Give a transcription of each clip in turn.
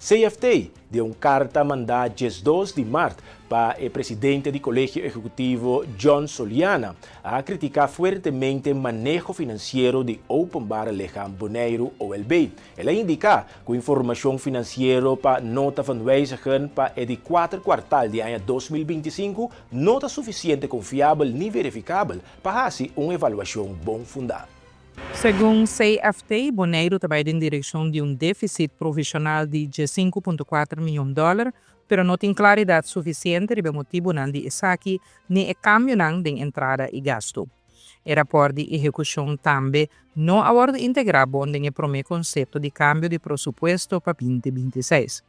CFT, den un karta mandá 12 di mart pa e presidente di Kolegio Ehekutivo John Soliana, a kritiká fuertemente maneho finansiero di Openbare Lichaam Boneiru, OLB. El a indiká ku informashon finansiero pa nota van wijziging pa e di 4 kwartal di aña 2025 no ta sufisiente konfiabel ni verifikabel pa hasi un evaluashon bon fundá. Segun CFT, Boneiru ta bai den direkshon di un défisit provishonal di 5.4 mion dòler, pero no tin klaridat sufisiente riba motibunan di esaki ni e kambionan den entrada i gastu. E rapòrt di ehekushon tambe no a wòrdu integrá bon den e promé konsepto di kambio di presupuesto pa 2026.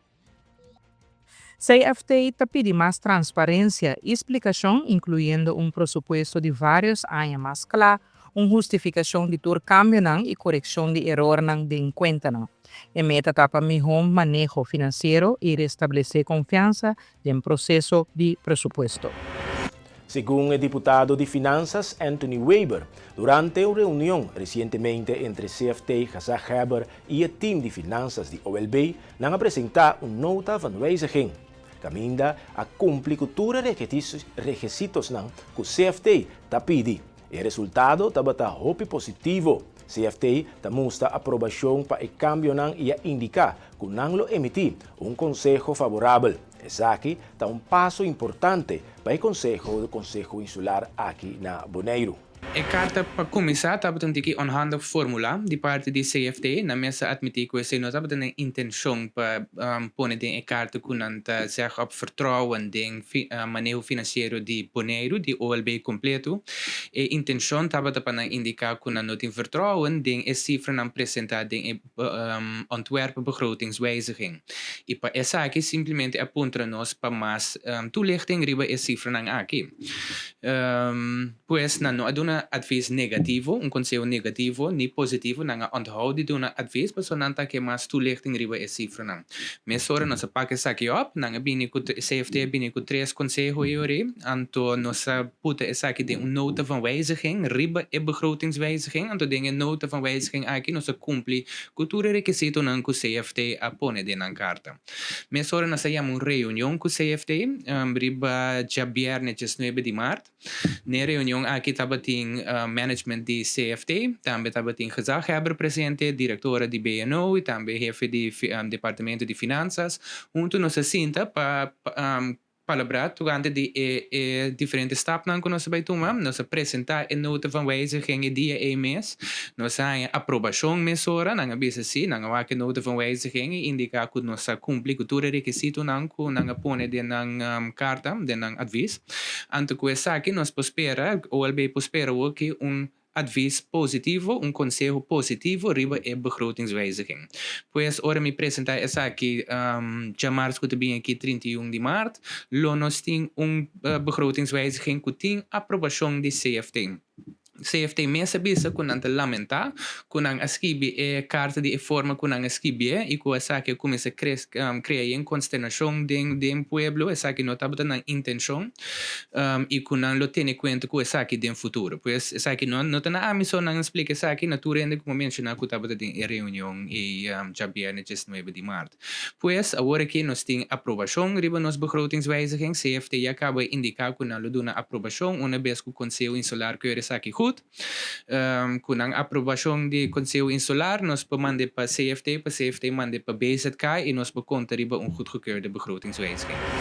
CFT ta pidi mas transparensia i splikashon, inkluyendo un presupuesto di vários aña mas kla, un hustifikashon di tur kambionan i korekshon di erornan den kuentanan. E meta ta pa mihó maneho finansiero i restablesé konfiansa den proseso di presupuesto. Segun e diputado di Finanzas Anthony Weber, durante un reunion resientemente entre CFT, Gezaghebber i e team di Finanzas di OLB, nan a presentá un nota van wijziging. Kaminda a kumpli ku tur rekisitonan ku CFT ta pidi. E resultado tabata hopi positivo. CFT ta mustra aprobashon pa e kambionan i a indiká ku nan lo emití un konseho favorabel. Esaki ta un paso importante pa e konseho insular aki na Boneiru. E karta, pa kuminsá, tabata un tiki onhandig formulá di parti di CFT. Nan mes a atmití ku esei no tabata e intenshon pa pone den e karta ku nan ta zeg op vertrouwen den maneho finansiero di Boneiru, di OLB kompleto. E intenshon tabata pa indiká ku nan no tin vertrouwen den e sifranan presentá den e ontwerpbegrotingswijziging. I pa esaki simplemente a puntra nos pa mas toelichting riba e sifranan aki. Pues nan no a duna advies negativo, un konseho negativo, ni positivo, nan a onthoud di duna advies, paso nan ta ke mas toelichting riba e sifranan. Mesora nos a pak esaki op, nan a bini ku CFT a bini ku tres konseho i ori, anto nos a pone esaki den un nota van wijziging, riba e begrotingswijziging, anto den e nota van wijziging aki nos a kumpli ku tur e rekisitonan ku CFT a pone den nan karta. Mesora nos a yama un reunion ku CFT, riba djabièrnè 19 di mart. Na e reunion aki tabatin management di CFT, tambe tabatin gezaghebber presente, direktora di BNO i tambe hefe di departamento di Finanzas. Huntu nos a sinta pa palabrá tokante di e diferente stapnan ku nos a bai tuma. Nos a presentá e nota van wijziging e dia ei mes. Nos a haña aprobashon mesora, nan a bisa si, nan a wak e nota van wijziging i indiká ku nos a kumpli ku tur e rekisitonan ku nan a pone den nan karta, den nan advies. Anto ku esaki nos por spera, OLB por spera ku un advies positivo, un konseho positivo riba e begrotingswijziging. Pues ora mi presentá esaki djamars ku ta bin aki, 31 di mart, lo nos tin un begrotingswijziging ku tin aprobashon di CFT. CFT mes a bisa ku nan ta lamentá ku nan a skibi e karta di e forma ku nan a skibi i ku esaki a kuminsá krea un konsternashon den pueblo, esaki no tabata nan intenshon i ku nan lo tene kuenta ku esaki den futuro. Pues esaki no ta na ami so nan a splika esaki, na tur hende ku mi a menshoná ku tabata den e reunion e djabièrnè 19 di mart. Pues awor aki nos tin aprobashon riba nos begrotingswijziging. CFT ya a kaba di indiká ku nan lo duna aprobashon una bes ku Konseho Insular keur esaki goed. Ku nan aprobashon di Konseho Insular nos por manda pa CFT, pa CFT manda pa BZK i nos por konta riba un goedgekeurde begrotingswijziging.